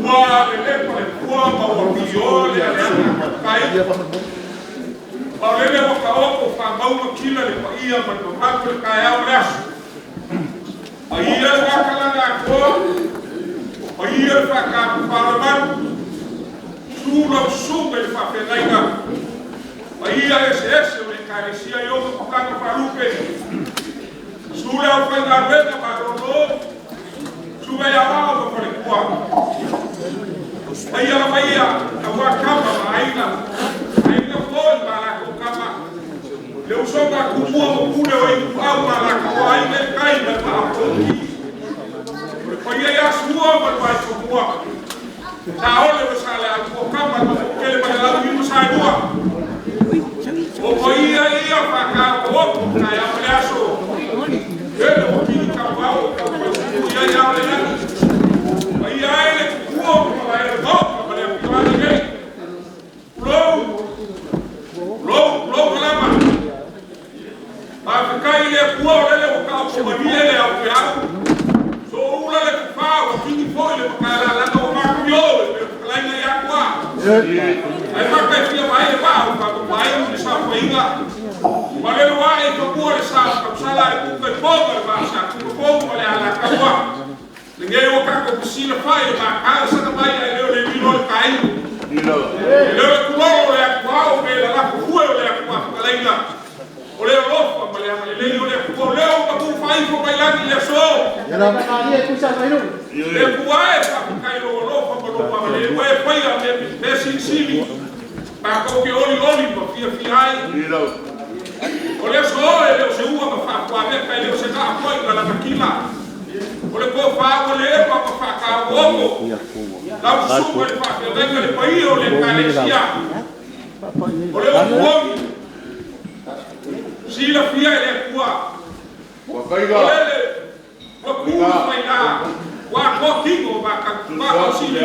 Ua lelepa le fua ma ua filioa le aleaga tai, ma o lele ua taoto faamauga tila le paia ma le mamalu o le taeao ma le aso. Paia le tatalala atoa, paia le faatafafa o le malu, susu lau susuga i le faafeagaiga, paia eseese o le Ekalesia i ona tulaga faalupe, susu le aufaigaluega malolo, susuga ia Aao ma faletua, paia lava ia aua Tama ma Aiga, Aiga foi ma latou Tama, le usoga a Tumua ma Pule o Ituau ma Alataua, Aiga i le Tai ma le Vaa o Fonoti. O le paia ia Sua ma le Vaifanua, Saole ma Saleaaumua, Tama a le Manuatele ma le Launiu na Saelua. O paia ia faataotooto i le taeao ma le aso, lele ua kili tauvao o taufai upu i ai ao le lagi. Paia ai le tupua ma malae o le Maota ma le afioaga nei. Tulou, tulou, tulou lava. Faafetai i le Atua o lele ua taoto malie le aopeau. Soula le tufa ua kini foi le mataelalaga ua matou o e pei o fetalaiga ia Atua. Ae mata e fia vaai le vaa o faatopaai le saofaiga. Ma lele ua ae i fanua le sa o tausala e puka i poga le vaa sa tumatou ma le alataua. Lenei ua tatou fesilafai le matau sana mai ae le o le lilo le tai. E le o le tulolo o le atuao pe lalafo fue o le atua fetalaiga. O le alofa ma le agalelei o le Atua o lea ua matu faaifo mai lagi i le aso. Le Atua e faafetai lou alofa ma lou agalelei ua e faia mea mea silisili. Tatou te olioli ma fiafia ai. O le aso e le o se ua ma faapuaveka, e le o se gaa foi na lanakila. O le tofa ua lepa ma faataoooto. Lau susuga i le faafeagaiga le paia o le Ekalesia. O le upu silafia e le Atua. O lele ua tu le faila, ua atoa tino o matausili.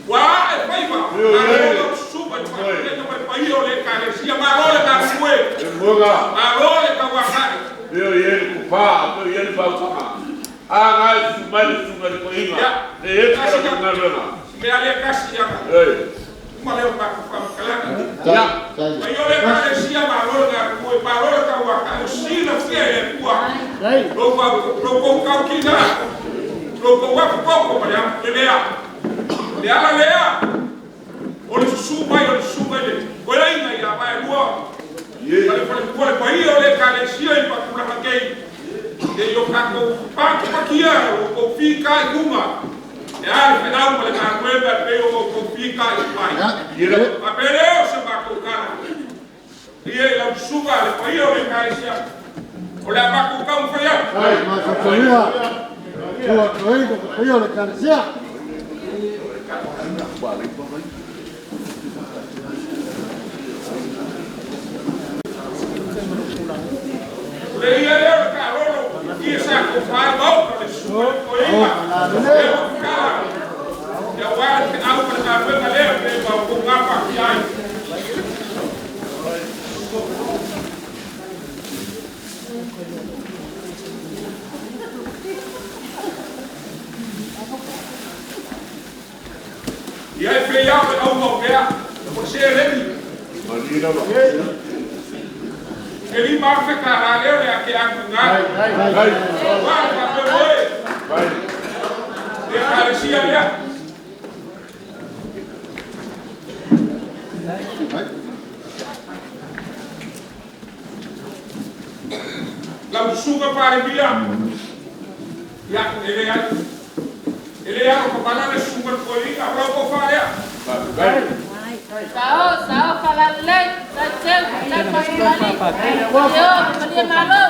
Ua ae faiva, malo lau susuga i le faafeagaiga ma le paia o le Ekalesia, malo le galulue, malo le tauatai. Mea lea tasi ia, uma lea o matou faamatalaga. Paia o le Ekalesia, malo le galulue, malo le tauatai, o silafia e le Atua. Lou tou tautila, lou tou afu ma le afu lelea. Le ala lea, o le susu mai o le susuga i le toeaina ia Vaelua, ma le faletua le paia o le Ekalesia i faatulaga nei. E o tatou pakipakia, o tou fika i luga. E a le feau ma le galuega e pei o tou fika i mai. Faapea lea o se matou tala. Ia i lau susuga le paia o le Ekalesia, o le a matou taumafai atu. O le ia lea o le taalolo, ia sa tofa ai maota le susuga i le toeaina. Le ua tatala, ia aua le feau ma le galuega lea pe ma outou gapatia ai. Ia e pei lava o le auga o mea, o le seleni. E $5,000 lea o le a tea atu i ina. Ua le faapea oe, le Ekalesia lea. Lau susuga Palemia, ia, e le ai. E le alo ka pala le susuga le toeaina, o lau tofa lea. Sao, sao, falalelei, taiteu, tai faimali, io, malia malo.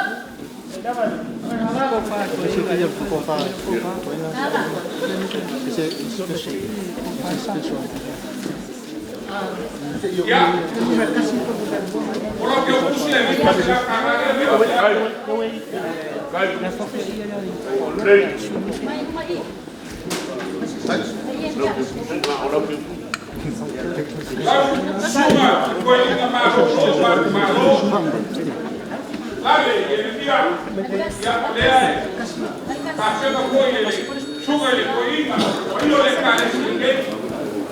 Ia, o lau ke usi le lima se la kanga lea mea. Lau susuga le toeaina malo so malo. Lale, Ieremia, ia, lea e faapena foi le susuga i le toeaina, paia o le Ekalesia lenei.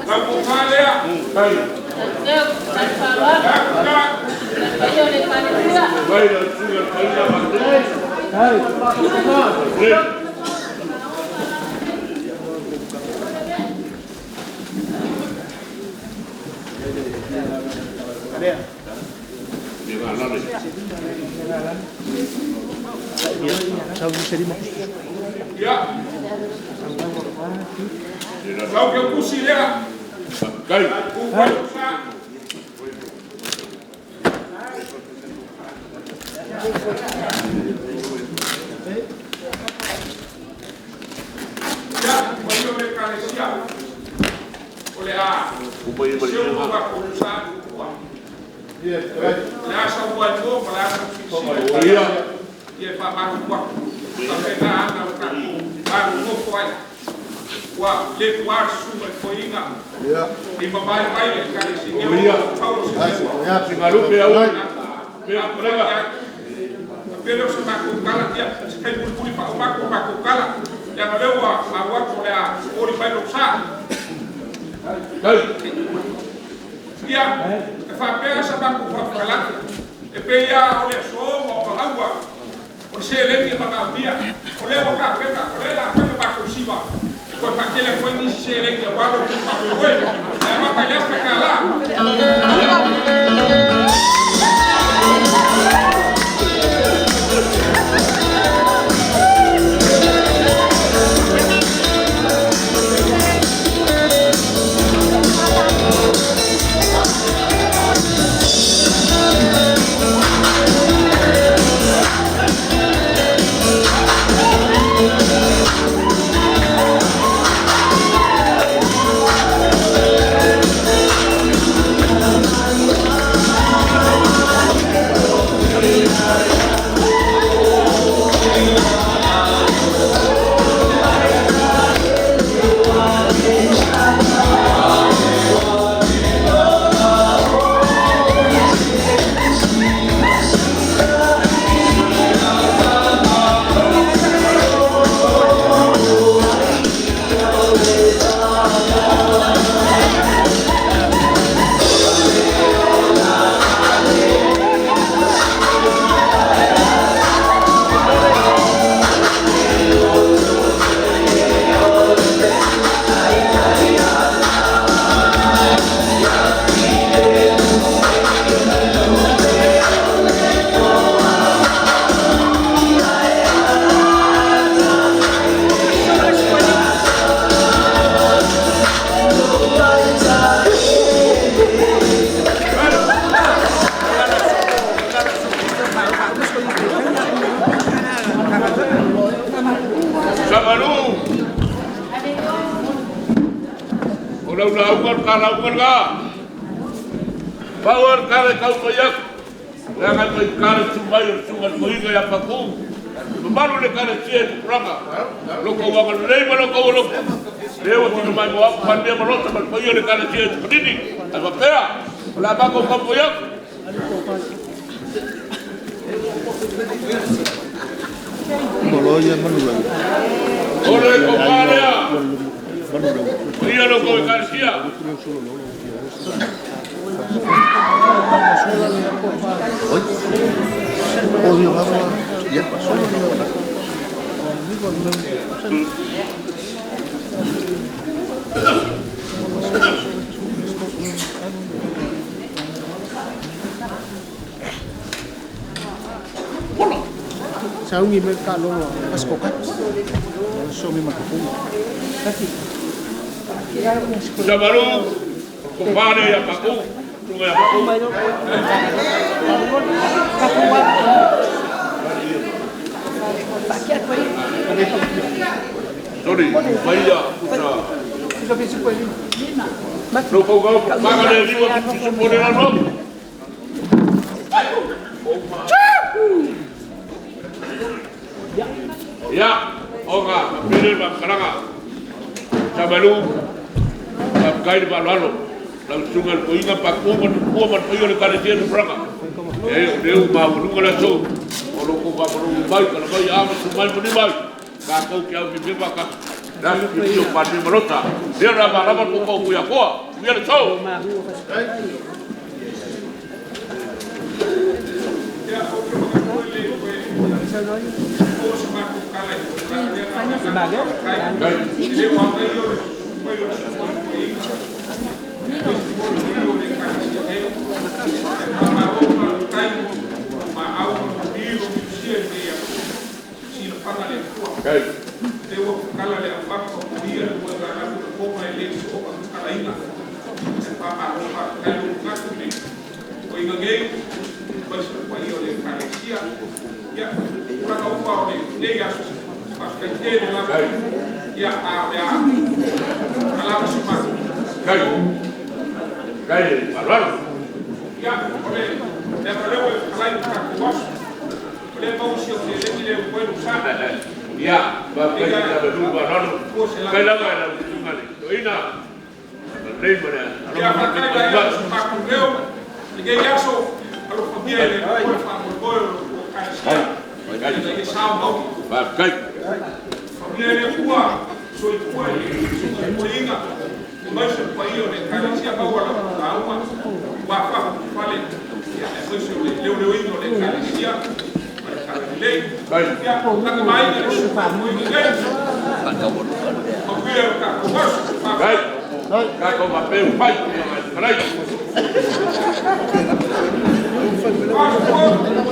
Lau tofa lea. Taiteu, tai faaaloalo, le paia o le Ekalesia. Ia, lau ke usi lea. Upai sa. Ia, paia o le Ekalesia. O le a seu lo matou sa ua. O le a sau ai mo, ma le a sau silisili. Ia e faamalu atu. Faapena ana o tatou malu nofo ai. Ua le tuā le susuga i le toeaina. I mamae mai le Ekalesia. Ia o pau o se Pele o se matou tala, ia, se kai mulimuli faauma o matou tala. Leaga lea ua maua atu o le a oli mai lou sa. Ia, e faapea sa matou faamatalaga. E pei lava o le aso ma o magaua o le seleni e manaomia. O lea ua tapena, o lea o le a fai le matou siva. E toe faatele atu ai nisi seleni aua lo outou faamoemoe. E amata i le $1,000. Samalu. O lau lauga o le kalauga lena. Pau lava le tala e tau mai atu, leaga e faigata le susu mai o le susuga i le toeaina ia Patu. Mamalu i le Ekalesia i Tupulaga, lo outou agalelei ma lo outou alofa, lea ua tuuina mai mo au Palemia ma Lota ma le paia o le Ekalesia i Tapanini. Ae faapea, o le a matou taumafai atu. O le tofa lea, paia lo outou Ekalesia. Ola. Sauni mai taalogo a Pasiko Cups. Somi ma tupuga. Samalu, ko ya paku, tunga ya paku. Sorry, paia pusa. No kau kau, maka le liwa pusa pone la no. Ya, oga, pele ma karanga. Samalu, pa kai ba lalo. La sunga ko inga pa ku ma ku ma pa yo le kare tia no franga. E o leu ma lunga la so. O lo ko ba ko mai ka mai a ma su mai mo ni mai. Ka ko ki au mi ba ka. La su ki o pa ni malota. Le ra ba la ba ko ko ya ko. Mi le so. Ia, o ke maka le koe o se maku kala i Kai. Le wa mai o le mai o le ko inga. O le kalesia e. Ma o ma kai ma au ma ni o mi sia ni ya. Si le panga le kua. Kai. Te ua kala le au ko ia ua ga la ko ma le so o kala ina. E pa ma o pa kai o ka ku ni. O inga ngei ko se pa io le kalesia. Ia, ura ka upa o le nei aso. Pa ka te le la. Ia a ya. Kala ma ma. Kai. Kai, malalo. Ia, o le le ka le kala i ka ko was. O le mau si o te le le ko lu sa. Ya, ba kai ta ba lu ba lalo. Kai la ga la tunga le. To ina. Le ma le. Ia fa kai la ia ma ku leo. Le ngai aso alo fa bia le ko fa mo ko o kalesia. Kai. Le sa mau. Ba kai. Famia le kua, so i kua i ko inga. Mai se pa io le kalesia ba wala ka uma. Wa fa fale. Ia e foi se le leo leo ingo le kalesia. Le kale le. Kai. Ia ka mai le su pa mo inga ngai. Ma kuia ka ko was. Kai. Kai ko ma pe pai. Kai. Ko